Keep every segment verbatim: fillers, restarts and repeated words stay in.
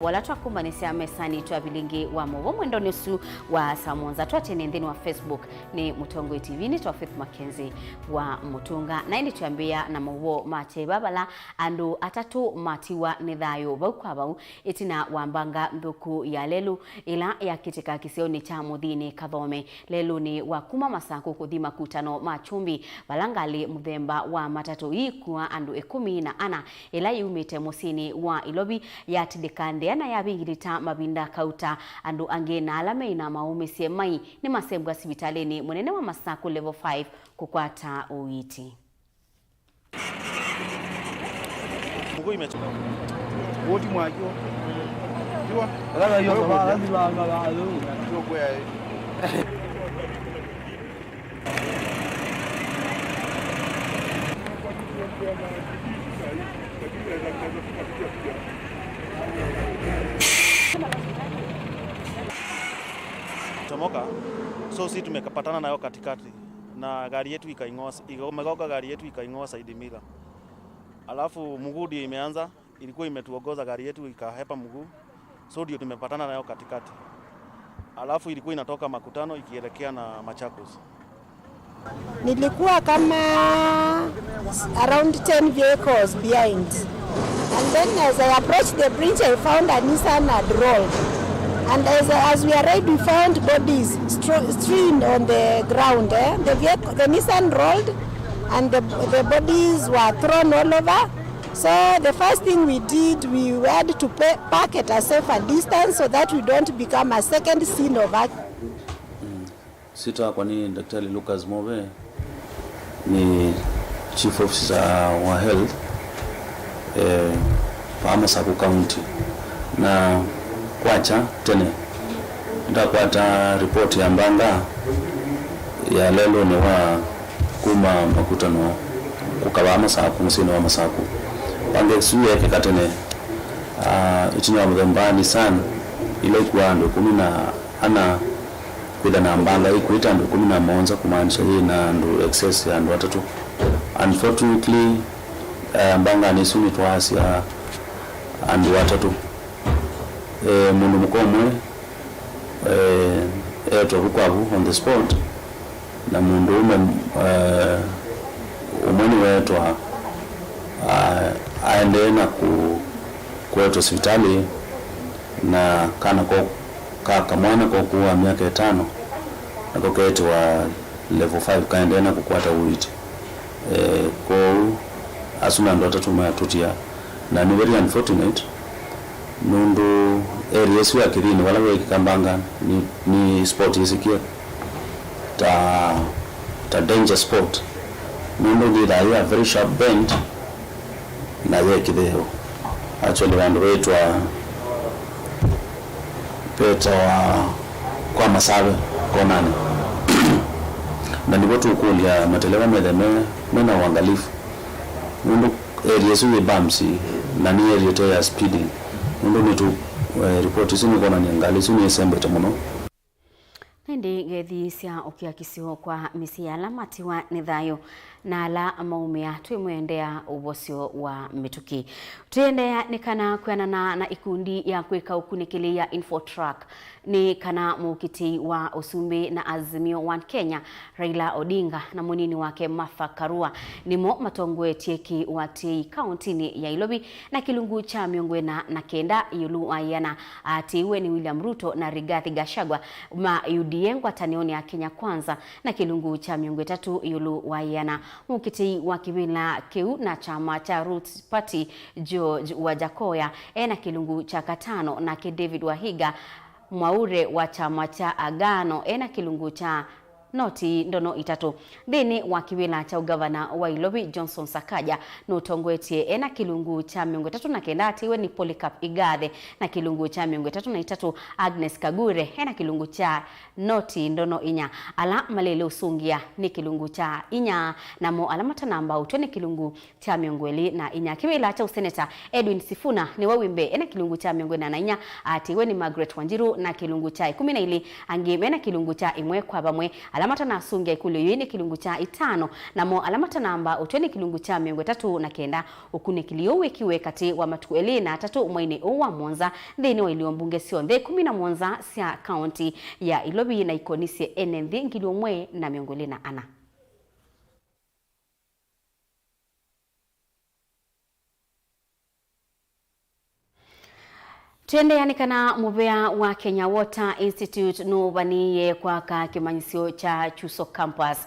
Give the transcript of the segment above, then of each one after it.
Vala twakumbanĩsya mesanĩ twa vilingi wa maũvoo mwendonĩ ũsu wa saa mũonza, twatene nthĩnĩ wa Facebook nĩ Mũtongoi T V, nĩ twa Faith Mackenzie wa Mũtũnga. Na ĩndĩ twambĩĩa na maũvoo ma kyeva, vala andũ atatũ matiwa nĩ thayũ vau kwa vau ĩtina wa mbanga nthũku ya lelũ ĩla yakĩtĩka kĩsionĩ kya Mũthini Kathome, lelũnĩ wa kuma Masakũ kũthi makutano ma Kyumbi, vala ngalĩ mũthemba wa matatũ ĩikua andũ ĩkũmi na ana ĩla yumĩte mũsyĩnĩ wa Ilovi yatindĩka nthĩa na yavingilĩta mavinda kauta. Andũ angĩ na ala meĩ na maũmĩsye mai nĩmasembwa sivitalĩnĩ mũnene wa Masakũ Level five kũkwata ũiiti. Mguu imechoka. Wote mwajua. Jua. Wala hiyo. Wewe sababu hujua. Lazima angalau. Jua kwa yeye. Chomoka. So si tumekapatana nayo katikati na gari yetu ikaing'oa, ika-, umegoka gari yetu ikaing'oa side mirror. Alafu mguu ndio imeanza, ilikuwa imetuongoza gari yetu ikahepa mguu. So ndio tumepatana nayo katikati. Alafu ilikuwa inatoka Makutano ikielekea na Machakos. Nilikuwa kama around ten vehicles behind. And then as I approached the bridge, I found a Nissan had rolled. And as, as we arrived, we found bodies stro-, strewn on the ground, eh? The vehicle, the Nissan rolled and the, the bodies were thrown all over. So the first thing we did, we had to pay, park at a safer distance so that we don't become a second scene of action. Sitwa wakwa nĩ Daktari Lucas Move, nĩ Chief Officer wa Health, eh, vaa Masaku County. Na kwakya tene, ndakwata report ya mbanga ya lelũnĩ wa kuma Makutano kũka vaa Masaku, mũsyĩnĩ wa Masaku. Mbanga ĩsu yeekĩka tene, ah, ĩtina wa mũthemba wa Nissan, ila ikuaa andũ ĩkũmi na ana, kwĩtha na mbanga ĩkuĩte andũ ĩkũmi na mũonza, kumaanisha yĩ na andũ excess ya andũ atatũ. Unfortunately, eh, mbanganĩ ĩsu nĩtwaasya andũ atatũ. Eh, mũndũ mũka ũmwe, eh, eetwa vu kwa vu on the spot, na mũndũ ũme, eh, ũmwe nĩweetwa, ah, aendee na kũ-, kũetwa sivitalĩ, na kana ko ka kamwana kokuaa myaka ĩtano, nako keetiwa level five, kaendee na kũkwata ũiiti. Eh, kwoou asu nĩ andũ atatũ matũtia, na nĩ very unfortunate, nũndũ area ĩsu ya Kĩthini vala weekĩka mbanga nĩ, nĩ spot yĩsĩkie ta, ta danger spot, nũndũ nĩthaa yĩ a very sharp bend, na yĩ kĩtheo. Actually, vandũ veĩtwa, vetawa kwa Masave konanĩ. Na nĩvo tũkũlya mateleva methe me, mena uangalifu. Nũndũ area ĩsu yĩ bumps, na nĩ area ĩte ya speeding. Nũndũ nĩtũ, eh, report isu nĩkwonany'a ngalĩ isu nĩisembete mũno. Na ĩndĩ ngethi sya ũkiakisyo kwa mĩsyĩ ya ala matiwa nĩ thayũ na ala maumĩa twĩmwendea ũvosyo wa mĩtũkĩ. Tũiendeea nĩ kana kwĩanana na ikundi ya kwĩka ũkunĩkĩli ya Infotrack, nĩ kana mũkitĩi wa Ũsumbĩ na Azimio One Kenya, Raila Odinga, na mũnini wake Martha Karua nĩmo matongoetye kĩũatĩĩi kaũntinĩ ya Ilovi na kĩlungu kya mĩongo ĩna na kenda ĩũlũ wa ĩana aatĩĩwe nĩ William Ruto na Rigathi Gachagua ma U D A ngwatanĩonĩ ya Kenya Kwanza na kĩlungu kya mĩongo ĩtatũ ĩũlũ wa ĩana. Mũkitĩi wa kĩvĩla kĩu na kyama kya Roots Party, George Wajakoya, e na kĩlungu kya katano, nake David Wahiga Mwaure wa kyama kya Agano e na kĩlungu kya noti ndono itatũ. Nthĩnĩ wa kĩvĩla kya ũngavana wa Ilovi, Johnson Sakaja nũtongoetye e na kĩlungu kya mĩongo ĩtatũ na kenda, atĩĩwe nĩ Polycarp Igathe na kĩlungu kya mĩongo ĩtatũ na itatũ, Agnes Kagure e na kĩlungu kya noti ndono inya. Ala maleile ũsũngĩa nĩ kĩlungu kya inya, namo ala matanamba ũtw'a nĩ kĩlungu kya mĩongo ĩlĩ na inya. Kĩvĩla kya ũseneta, Edwin Sifuna nĩwe wĩ mbee e na kĩlungu kya mĩongo ĩna na inya, atĩĩwe nĩ Margaret Wanjiru na kĩlungu kya ĩkũmi na ilĩ, angĩ me na kĩlungu kya ĩmwe kwa vamwe. Ala matanasũngĩa ĩkũlyo yĩĩ nĩ kĩlungu kya ĩtano, namo ala matanamba ũtw'e nĩ kĩlungu kya mĩongo ĩtatũ na kenda. Ũkunĩkĩli ũũ wĩkiwe katĩ wa matukũ elĩ na atatũ mweinĩ ũũ wa mũonza nthĩnĩ wa ilio mbunge syonthe ĩkũmi na mũonza sya kaũnti ya Ilovi na ikonisye ene nthĩ ngili ũmwe na mĩongo ĩlĩ na ana. Tũendeea nĩ kana mũvea wa Kenya Water Institute nũvanĩĩe kwaka kĩmanyĩsyo kya Kyuso Campus,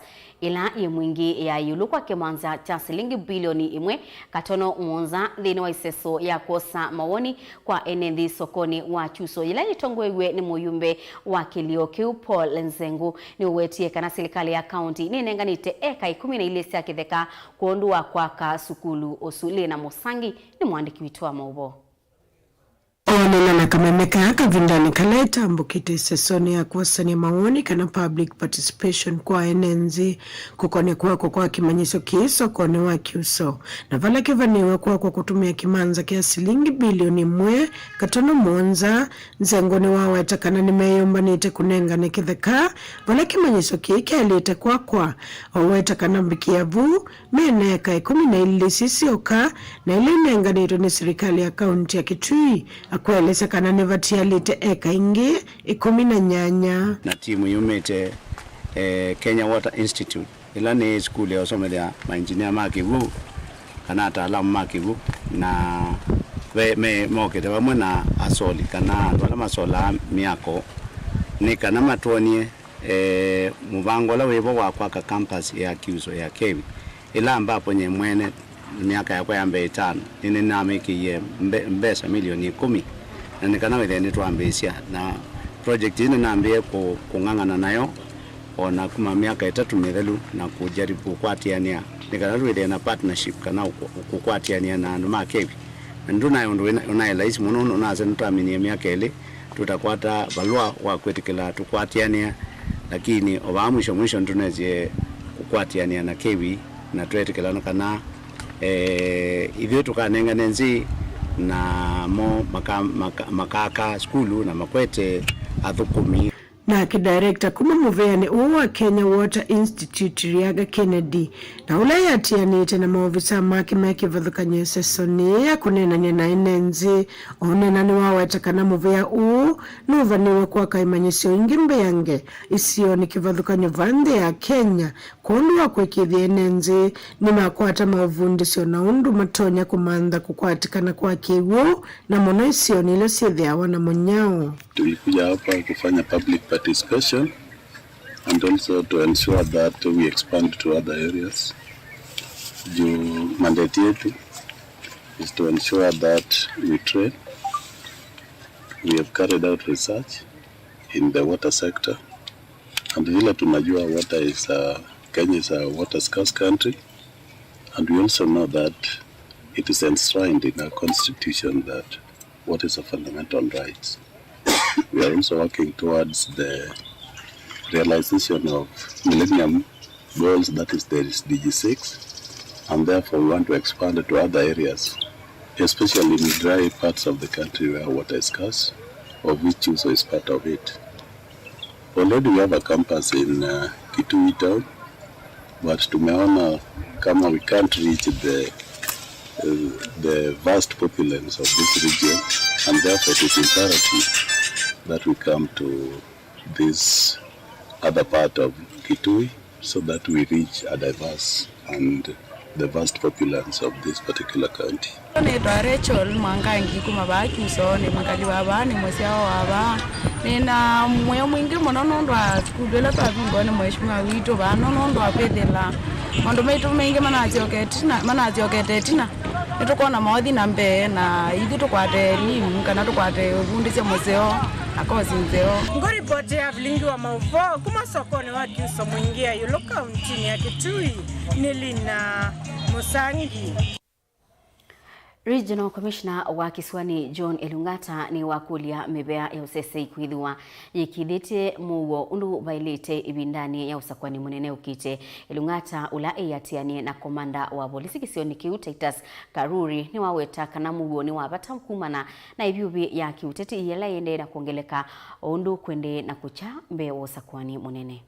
ĩla yĩ Mwingi ya ĩũlũ kwa kĩmanza kya silingi bilioni ĩmwe katono mũonza nthĩnĩ wa ĩseso ya kwosa mawoni kwa ene nthĩ sokonĩ wa Kyuso, yĩla yĩtongoew'e nĩ mũyumbe wa kĩlio kĩu Paul Nzengu. Nĩũwetie kana silikalĩ ya kaũnti nĩnenganĩte eka ĩkũmi na ilĩ sya kĩtheka kwondũ wa kwaka sukulu ũsu. Lina Mũsangi nĩ mũandĩki witũ wa maũvoo. Onana na kameme kaa kavindanĩ kala ĩtambũkĩte ĩsesonĩ ya kwosany'a mawoni kana public participation kwa ene nthĩ kũkonĩ kwakwa kwa kĩmanyĩsyo kĩĩ sokonĩ wa Kyuso, na vala kĩvanĩĩwe kwakwa kũtũmĩa kĩmanza kya silingi bilioni ĩmwe katono mũonza, Nzengu nĩwaweta kana nĩmeyũmbanĩte kũnengane kĩtheka vala kĩmanyĩsyo kĩĩ kyaĩlĩte kwakwa. Aweta kana mbikĩa vu, mena eka ĩkũmi na ilĩ sisyoka, na ila inenganĩtwe nĩ silikalĩ ya kaũnti ya Kitui, akwaelesya kana nĩvatialĩte eka ingĩ ĩkũmi na nyanya. Na timu yumĩte, eh, Kenya Water Institute, ĩla nĩ sukulu ya ũsomethya mainjinia ma kĩw'ũ, kana ataalamu ma kĩw'ũ, na ve, me, mokĩte vamwe na asoli, kana andũ ala masolaa myako, nĩ kana matwonie, eh, mũvango ũla wĩvo wa kwaka campus ya Kyuso ya KEWI, ĩla ambapo nye mwene myaka yakwa ya mbee ĩtano, nĩnĩnamĩkĩie mbe-, mbesa milioni ĩkũmi, na nĩ kana wĩthĩe nĩtwambĩĩsya. Na project ĩĩ nĩnambĩĩe kũ-, kũng'ang'ana nayo o na kuma myaka ĩtatũ mĩthelu, na kũjaribu kũkwatĩanĩa nĩ kana twĩthĩe na partnership kana ũkũ-, kũkwatĩanĩa na andũ ma KEWI. Na nĩtũnaĩ ũndũ wĩna-, ũnaĩ laisi mũno, nũndũ nũnasya nĩtwaminie myaka ĩlĩ tũtakwata valũa wa kwĩtĩkĩla tũkwatĩanĩa, lakini o vaa mwisho mwisho nĩtũnesie kũkwatĩanĩa na KEWI na tweetĩkĩlana kana, eh, ithyĩ tũkanengane nzĩ, namo maka-, maka-, makaaka sukulu na makwete athũkũmi. Nake director kuma mũvĩanĩ ũũ wa Kenya Water Institute, Riaga Kennedy, na ũla ĩatĩanĩte na maovisa make me kĩvathũkany'o ĩsesonĩ ya kũneenany'a na ene nzĩ, onena nĩwaweta kana mũvĩa ũũ nũvanĩwe kwaka imanyĩsyo ingĩ mbeange isionĩ kĩvathũkany'o va nthĩ ya Kenya, kwondũ wa kũĩkĩĩthya ene nzĩ nĩmakwata maũvundĩsyo na ũndũ matonya kũmantha kũkwatĩkana kwa kĩw'ũ, na mũno isionĩ ila syĩthĩawa na mũnyao. Tulikuja hapa kufanya public participation and also to ensure that we expand to other areas. Juu mandate yetu is to ensure that we train, we have carried out research in the water sector, and vile tunajua, water is a, Kenya is a water scarce country, and we also know that it is enshrined in our constitution that water is a fundamental right. We are also working towards the realization of Millennium Goals, that is the S D G six, and therefore we want to expand it to other areas, especially in dry parts of the country where water is scarce, of which Kyuso is part of it. Already we have a campus in, uh, Kitui town, but tumeona kama we can't reach the, uh, the vast populace of this region, and therefore it is imperative that we come to this other part of Kitui so that we reach a diverse and the vast populace of this particular county. Nĩtwa Rachel Mwangangi kuma vaa Kyuso, nĩ mwĩkali wa vaa, nĩ mũsyawa wa vaa. Nĩna mũyo mwingĩ mũno nũndũ wa sukulu ĩla twavingũa nĩ mheshimiwa witũ vaa, no nũndũ wa kwĩthĩla maũndũ maitũ maingĩ manasyokete ĩtina, manasyokete ĩtina. Nĩtũkona maũthi na mbee, na ithyĩ tũkwate elimu kana tũkwate ũvundĩsya mũseo na kosi nzeo. Ngũripotĩa vilingi wa maũvoo kuma sokonĩ wa Kyuso Mwingi ya ĩũlũ kauntinĩ ya Kitui, nĩ Lina Mũsangi. Regional Commissioner wa kĩsiwanĩ John Elung'ata nĩwakũlya mĩvea ya ũsesei kwĩthĩwa yĩkĩĩthĩtye mũuo ũndũ vaĩlĩte ĩvindanĩ ya ũsakũani mũnene ũkĩte. Elung'ata, ũla eĩatĩanĩe na komanda wa volisi kĩsionĩ kĩu Titus Karuri, nĩwaweta kana mũuo nĩ wa vata kumana na ĩvyũvĩ ya kĩũteti yĩla ĩendee na kwongeleka, o ũndũ kũendee na kũkya mbee wa ũsakũani mũnene.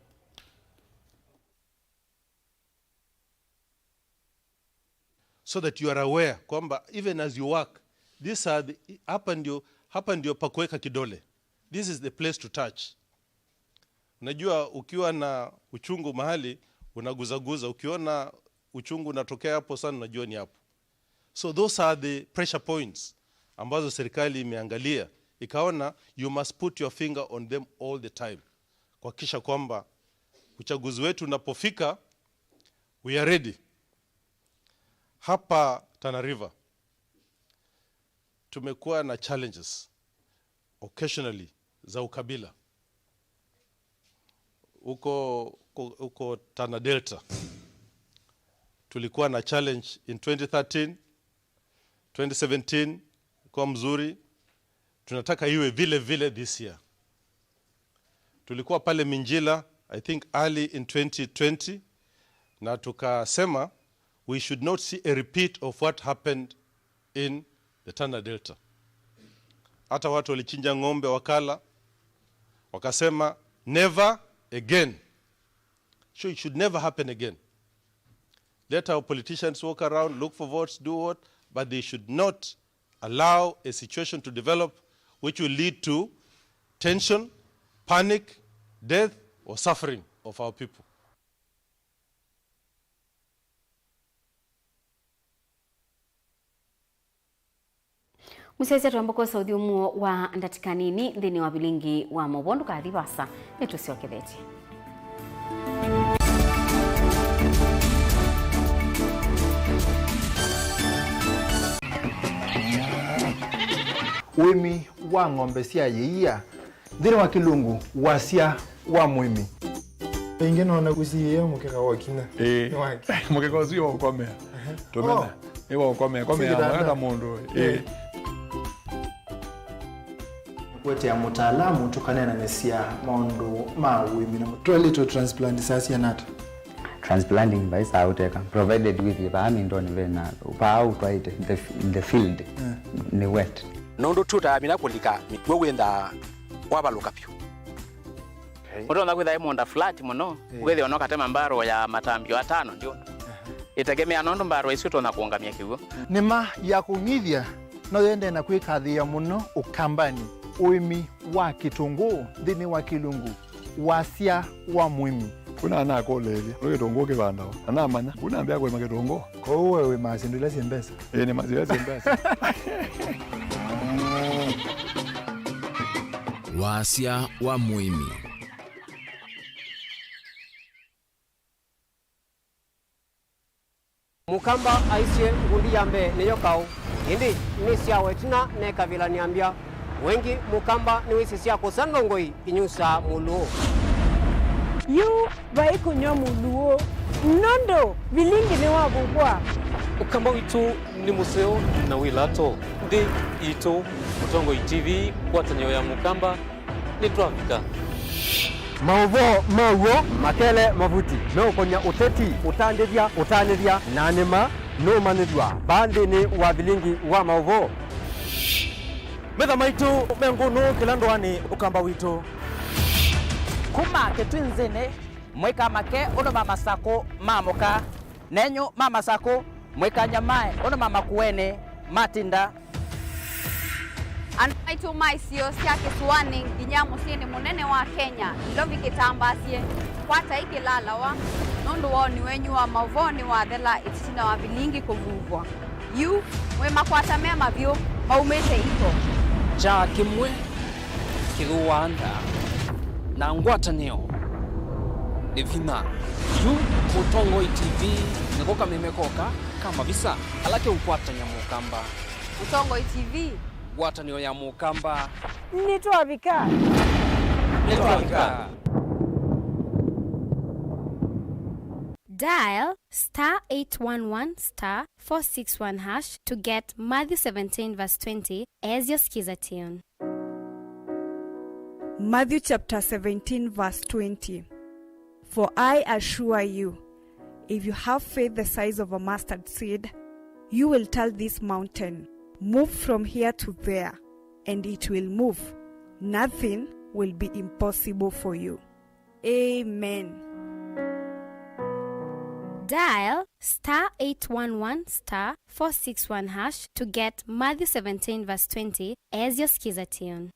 so that you are aware kwamba even as you work, these are the, hapa ndio, hapa ndio pa kuweka kidole. This is the place to touch. Unajua, ukiwa na uchungu mahali, unaguzaguza. Ukiona uchungu unatokea hapo sana, unajua ni hapo. So those are the pressure points ambazo serikali imeangalia, ikaona you must put your finger on them all the time, kuhakikisha kwamba uchaguzi wetu unapofika, we are ready. Hapa Tana River tumekuwa na challenges occasionally za ukabila. Huko, huko, huko Tana Delta tulikuwa na challenge in twenty thirteen, twenty seventeen ilikuwa mzuri. Tunataka iwe vile vile this year. Tulikuwa pale Minjila, I think early in twenty twenty, na tukasema we should not see a repeat of what happened in the Tana Delta. Hata watu walichinja ng'ombe wakala, wakasema never again. So it should never happen again. Let our politicians walk around, look for votes, do what, but they should not allow a situation to develop which will lead to tension, panic, death, or suffering of our people. Mũsyaĩĩsya twamba kwosa ũthyũmũo wa ndatĩka nini nthĩnĩ wa vilingi wa maũvoo. Ndũkathi vaasa, nĩtũsyokethetye. Ũĩmi wa ng'ombe sya ĩia. Nthĩnĩ wa Kĩlungu, wasya wa mũĩmi. Ĩngĩ nona kũsiĩĩa mũkeka wa kinya. Ĩĩ. Nĩ wake. Mũkeka ũsu wa ũkomea. Ehe. Tũmena. Oh. Nĩ wa ũkomea. Komea. Sĩ kĩtanda. Mwaka mũndũ. Ĩĩ. Ĩĩ. Kũetea mũtaalamu tũkaneenanĩsya maũndũ ma ũĩmi na mũtwaĩlĩtwe transplant saa siana ata? Transplanting vaisaa ũteka, provided wĩthĩe vaa mindonĩ vena, vaa ũtwaĩte, the, the field, eh, nĩ wet. Nũndũ tũtaamina kũlika mĩkw'ũ wĩnthaa wavalũka vyũ. Okay. Ũtonya kwĩtha ĩ mũũnda flat mũno, eh, wĩthĩe no katema mbarũ ya matambio atano ndio. Aha. Ĩtegemea nũndũ mbarũ isu ũtonya kũũngamya kĩw'ũ. Nĩma ya kũng'ithya no yendee na kwĩkathĩĩa mũno Ũkambanĩ, ũĩmi wa kĩtũngũũ nthĩnĩ wa Kĩlungu. Wasya wa mũĩmi. Kuna anakũlĩĩlya, nĩ kĩtũngũũ kĩvandawa? Na namanya, kuna ambĩa kũĩma kĩtũngũũ. Kwoou we wĩmaa syĩndũ ila syĩ mbesa? Ĩĩ, nĩmaa syĩndũ ila syĩ mbesa. Wasya wa mũĩmi. Mũkamba aisye ngundi ya mbee nĩyo kaũ, ĩndĩ nĩ sya wetina nekavĩla nĩambya. Wengĩ Mũkamba nĩwĩsĩ sya kũsa ndongoi inyusaa mũlũũ. Yu vai kũnyw'a mũlũũ, nũndũ vilingi nĩwavuvwa. Ũkamba witũ nĩ mũseo na wĩ lato. Nthĩ itũ, Mũtongoi T V, ngwatanĩo ya Mũkamba. Nĩtwavika. Maũvoo ma w'o makele mavuti meũkonya ũteti, ũtandĩthya, ũtanĩthya, na nĩma nũũmanyĩthw'a vaa nthĩnĩ wa vilingi wa maũvoo. Metha maitũ me ngũnũ kĩla ndũanĩ Ũkamba witũ. Kuma kĩtwinzĩnĩ, mwĩkamake ũndũ ma masakũ ma mũka. Nenyu ma masakũ, mwĩkanyamae ũndũ ma makuenĩ matinda. Andũ maitũ ma isio sya kĩsũanĩ nginya mũsyĩnĩ mũnene wa Kenya, Nairobi kĩtambaasye, kwatai kĩlalawa, nũndũ woni wenyu wa maũvoo nĩwathela ĩtina wa vilingi kũvuvwa. Yu, mwĩ makwata me mavyũ maumĩte iko. Kyaa kĩmwe kĩthũaa nda, na ngwatanĩo nĩ vinya. Yu Mũtongoi T V nĩko kameme koka ka mavisa ala keũkwatany'a Mũkamba. Mũtongoi T V. Ngwatanĩo ya Mũkamba. Nĩtwavika. Nĩtwavika. Dial star eight one one star four six one hash to get Matthew seventeen verse twenty as your Skiza tune. Matthew chapter seventeen verse twenty. For I assure you, if you have faith the size of a mustard seed, you will tell this mountain, "Move from here to there," and it will move. Nothing will be impossible for you. Amen. Dial star eight one one star four six one hash to get Matthew seventeen verse twenty as your skiza tune.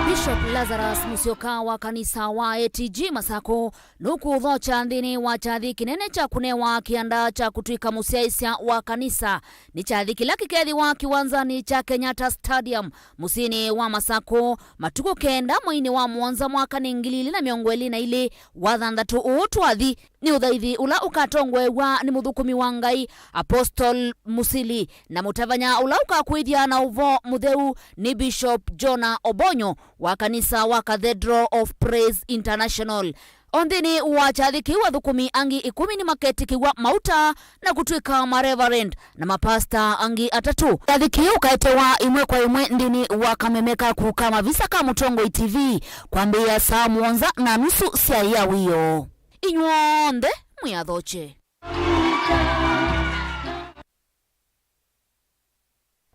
Bishop Lazarus Musyoka wa kanisa wa A T G Masako nũkũthokya nthĩnĩ wa kyathĩ kĩnene kya kũnewa kĩanda kya kũtw'ĩka mũsyaĩĩsya wa kanisa. Nĩ kyathĩ kĩla kĩkethĩwa kĩwanzanĩ kya Kenyatta Stadium, mũsyĩnĩ wa Masako, matukũ kenda mweinĩ wa mũonza mwakanĩ ngili ilĩ na mĩongo ĩlĩ na ilĩ, wa thanthatũ ũũ twathi. Nĩ ũthaithi ũla ũkatongoew'a nĩ mũthũkũmi wa Ngai, Apostle Musili, na mũtavany'a ũla ũkakwĩthya na ũvoo mũtheu nĩ Bishop Jonah Obonyo wa kanisa wa Cathedral of Praise International. O nthĩnĩ wa kyathĩ kĩu, athũkũmi angĩ ĩkũmi nĩmaketĩkĩw'a mauta na kũtw'ĩka mareverend na mapasta angĩ atatũ. Kyathĩ kĩu ũkaetewa ĩmwe kwa ĩmwe nthĩnĩ wa kameme kaku ka Mavisa ka Mũtongoi T V kwambĩĩa saa mũonza na nusu sya ĩa wĩoo. Inyw'onthe mwĩathokye.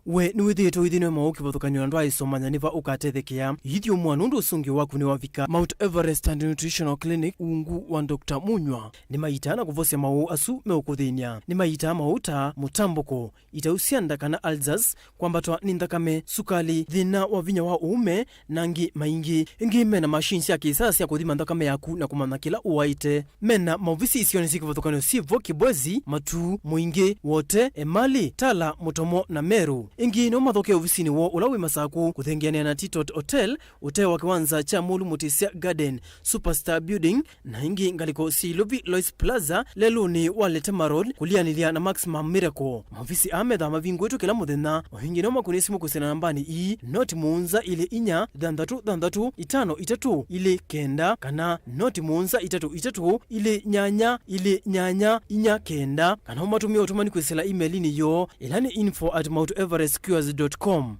We nĩwĩthĩĩtwe ũithĩnw'a maũũ kĩvathũkany'o na ndwaaĩsomanya nĩ va ũkatethekea? Ithyũmũa nũndũ ũsũngĩo waku nĩwavika. Mount Everest and Nutritional Clinic, ungu wa Doctor Munywa, nĩmaitaa na kũvosya maũũ asu meũkũthĩny'a. Nĩmaitaa maũũ ta mũtambũko, itau sya nda kana ulcers, kwambatwa nĩ nthakame, sukali, thĩna wa vinya wa ũũme, na angĩ maingĩ. Ĩngĩ mena machine sya kĩsaa sya kũthima nthakame yaku na kũmanya kĩla ũwaĩte. Mena maovisi isionĩ syĩ kĩvathũkany'o syĩ vo Kibwezi, Matuu, Mũingĩ, Wote, Emali, Tala, Mũtomo, na Meru. Ĩngĩ no mathokee ovisinĩ woo ũla wĩ Masakũ, kũthengeanĩa na Titot Hotel, ũtee wa kĩwanza kya Mũlu Mũtĩsya Garden, Superstar Building, na ĩngĩ ngalĩko syĩ Ilovi Lois Plaza, lelũnĩ wa Letema Road, kũlianĩlya na Maximum Miracle. Maovisi aa methaa mavingũĩtwe kĩla mũthenya. O ĩngĩ no makũnĩe simũ kwĩsĩla nambanĩ ii, noti mũonza ilĩ inya thanthatũ thanthatũ itano itatũ ilĩ kenda, kana noti mũonza itatũ itatũ ilĩ nyanya ilĩ nyanya inya kenda, kana ũmatũmĩe ũtũmani kwĩsĩla email-inĩ yoo, ĩla nĩ info at mount everest cures dot com.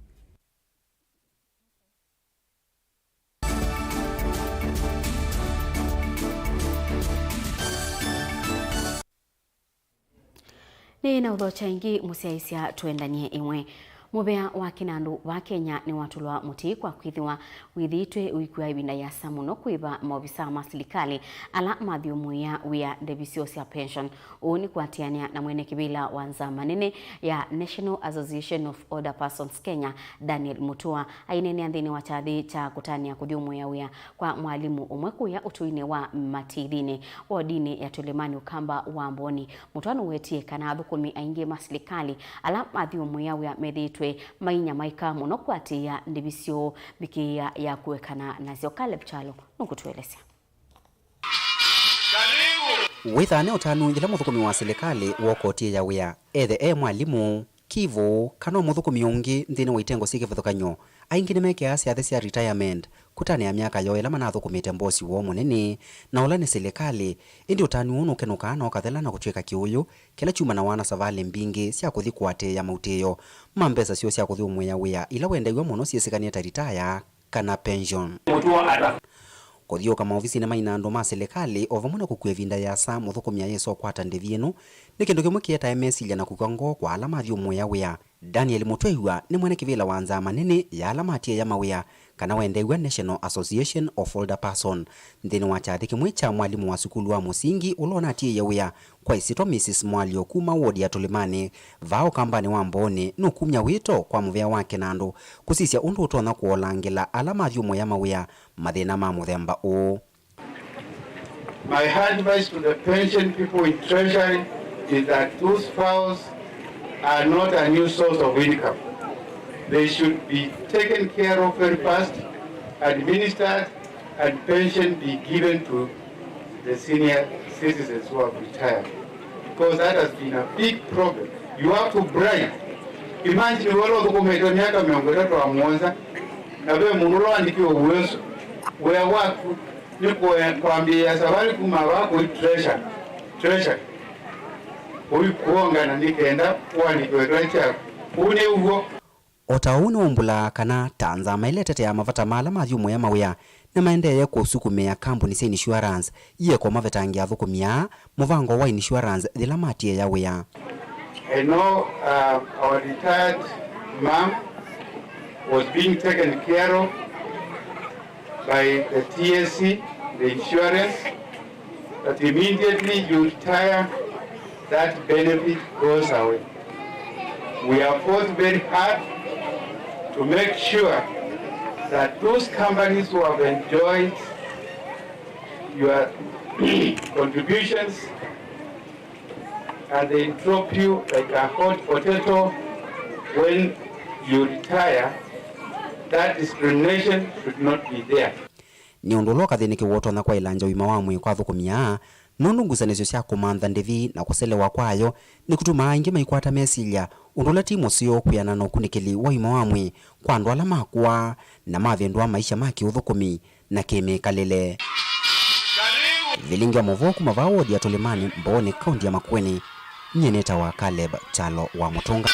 Nĩ na ũthokya ĩngĩ mũsyaĩĩsya twendanie ĩmwe. Mũvea wa kĩnandũ va Kenya nĩwatũlwa mũtĩ kwa kwĩthĩwa wĩthĩĩtwe ũikw'a ĩvinda yĩasa mũno kũĩva maovisaa ma silikalĩ ala mathyũmũĩa wĩa ndevi syoo sya pension. Ũũ nĩ kũatĩanĩa na mwene kĩvĩla wa nzama nene ya National Association of Older Persons Kenya, Daniel Mutua, aineenea nthĩnĩ wa kyathĩ kya kũtanĩa kũthyũmũĩa wĩa kwa mwalimũ ũmwe kũya ũtũinĩ wa Matithinĩ, wodinĩ ya Tũlĩmanĩ Ũkamba wa Mboni. Mutua nũwetie kana athũkũmi aingĩ ma silikalĩ ala mathyũmũĩa wĩa methĩĩtwe mainyamaĩka mũno kũatĩĩa ndĩvi syoo mbikĩĩa ya kũekana nasyo. Caleb Kyalo nũkũtũelesya. Wĩthaa nĩ ũtanu yĩla mũthũkũmi wa silikalĩ wooka ũtiĩa wĩa, ethe e mwalimũ, kivũ, kana o mũthũkũmi ũngĩ nthĩnĩ wa itengo syĩ kĩvathũkany'o. Aingĩ nĩmekĩaa syathĩ sya retirement kũtanĩa myaka yoo ĩla manathũkũmĩte mbosi woo mũnene, na ũla nĩ silikalĩ. Ĩndĩ ũtanu ũũ nũkenũkaa na ũkathela na kũtw'ĩka kĩũyũ kĩla kyumanawa na savalĩ mbingĩ sya kũthi kũatĩĩa mautĩĩo ma mbesa syoo sya kũthyũmũĩa wĩa ila wendeew'a mũno syĩsĩkanĩe ta ritaya kana pension. Kũthyũũka maovisinĩ ma inandũ ma silikalĩ, o vamwe na kũkua ĩvinda yĩasa mũthũkũmi ayĩsa ũkwata ndĩvi ĩno, nĩ kĩndũ kĩmwe kĩetae mesilya na kũkw'a ngoo kwa ala mathyũmũĩa wĩa. Daniel Mũtwĩw'a nĩ mwene kĩvĩla wa nzama nene ya ala matiĩa mawĩa, kana wendeew'a National Association of Older Person. Nthĩnĩ wa kyathĩ kĩmwe kya mwalimũ wa sukulu wa mũsingi ũla ũnatiĩie wĩa, kwa ĩsyĩtwa Missus Mwalyo kuma wodi ya Tũlĩmanĩ vaa Ũkambanĩ wa Mboonĩ, nũkumya wĩto kwa mũvea wa kĩnandũ kũsisya ũndũ ũtonya kũolangĩla ala mathyũmũĩa mawĩa mathĩna ma mũthemba ũũ. My advice to the pension people in Treasury is that those files are not a new source of income. They should be taken care of very fast, administered, and pension be given to the senior citizens who have retired, because that has been a big problem. You have to bribe. Imagine wewe ũthũkũmĩte myaka mĩongo ĩtatũ na mũonza, na ve mũndũ ũla wandĩkiwe ũw'o ũsu, wĩa waku nĩ kũe-, kwambĩĩa savalĩ kuma vaa kũi treasury, treasury, kũi kũongana nĩ kenda ũandĩkĩwe kĩla kyaku. Ũu nĩ ũw'o. O ta ũu nĩwaumbũlaa kana ta nzama ĩla ĩteteaa mavata ma ala mathyũmũĩa mawĩa nĩmaendee kũsukumĩa kambuni sya insurance ieke ũmavetangĩa athũkũmi aa mũvango wa insurance yĩla matiĩa wĩa. I know, uh, our retired mom was being taken care of by the T S C, the insurance, that immediately you retire, that benefit goes away. We have fought very hard to make sure that those companies who have enjoyed your contributions and they drop you like a hot potato when you retire, that discrimination should not be there. Nĩ ũndũ ũla ũkathĩnĩkĩwa ũtonya kwaĩlangya ũima wa mwĩĩ kwa athũkũmi aa, nũndũ ngusanĩsyo sya kũmantha ndĩvi na kũselewa kwayo nĩkũtumaa aingĩ maikwata mesilya ũndũ ũla ti mũseo kwĩanana na ũkunĩkĩli wa ũima wa mwĩĩ kwa andũ ala makũa na mavĩndũa maisha ma kĩũthũkũmi na kĩmĩkalĩle. Vilingi wa maũvoo kuma vaa wodi ya Tũlĩmanĩ, Mbooni, kaunti ya Makueni, nyie nĩtawa Caleb Kyalo wa Mũtũnga.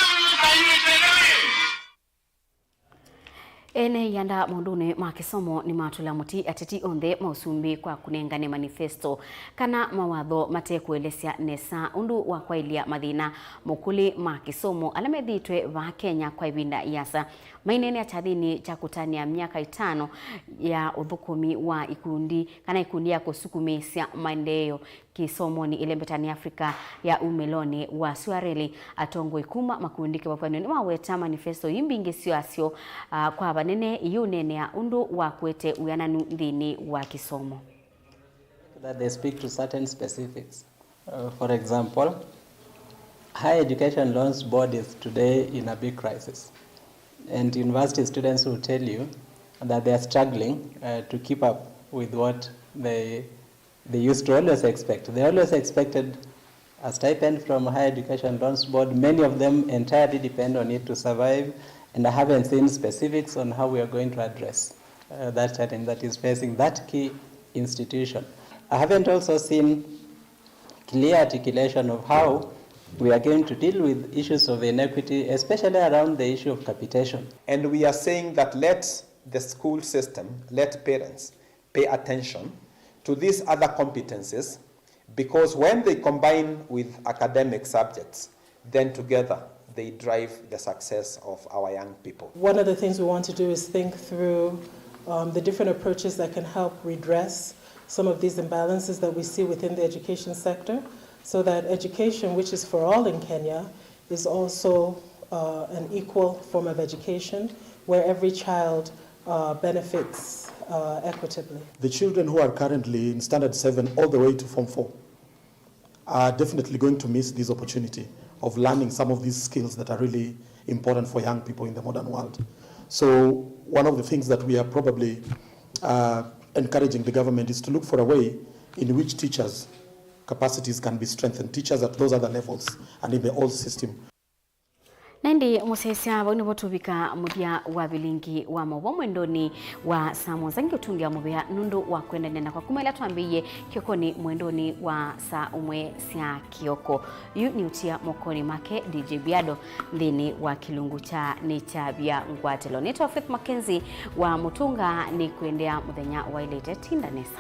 Ene ianda maũndũnĩ ma kĩsomo nĩmatũla mũtĩ ateti onthe ma ũsumbĩ kwa kũnengane manifesto kana mawatho mate kũelesya nesa ũndũ wa kwaĩlya mathĩna mũkũlĩ ma kĩsomo ala methĩĩtwe vaa Kenya kwa ĩvinda ĩasa. Maineenea kyathĩnĩ kya kũtanĩa myaka ĩtano ya ũthũkũmi wa ikundi kana ikundi ya kũsukumĩĩsya maendeeo kĩsomonĩ ĩlembetanĩ Africa ya umĩlonĩ wa Swareli. Atongoi kuma makundi kĩvathũkany'o nĩmaweta manifesto ii mbingĩ syasyo, ah, kwa vanene iiũneenea ũndũ wa kũete wĩananu nthĩnĩ wa kĩsomo. That they speak to certain specifics. Uh, for example, Higher Education Loans Board is today in a big crisis. And university students will tell you that they are struggling, uh, to keep up with what they, they used to always expect. They always expected a stipend from Higher Education Loans Board. Many of them entirely depend on it to survive, and I haven't seen specifics on how we are going to address, uh, that challenge that is facing that key institution. I haven't also seen clear articulation of how we are going to deal with issues of inequity, especially around the issue of capitation. And we are saying that let the school system, let parents pay attention to these other competencies, because when they combine with academic subjects, then together they drive the success of our young people. One of the things we want to do is think through, um, the different approaches that can help redress some of these imbalances that we see within the education sector, so that education, which is for all in Kenya, is also, uh, an equal form of education where every child, uh, benefits, uh, equitably. The children who are currently in standard seven all the way to form four are definitely going to miss this opportunity of learning some of these skills that are really important for young people in the modern world. So one of the things that we are probably, uh, encouraging the government is to look for a way in which teachers' capacities can be strengthened, teachers at those other levels and in the old system. Na ĩndĩ mũsyaĩĩsya, vau nĩvo tũvika mũthya wa vilingi wa maũvoo mwendonĩ wa saa mũonza. Ngĩũtũngĩa mũvea nũndũ wa kwendany'a nakwa kuma ĩla twambĩĩie kĩokonĩ mwendonĩ wa saa ũmwe sya kĩoko. Yu nĩ ũtia mokonĩ make D J Biado nthĩnĩ wa kĩlungu kya Nĩ Kyavya Ngwatĩlo. Nĩtawa Faith Mackenzie wa Mũtũnga, nĩ kwendea mũthenya waĩlĩte. Tinda nesa.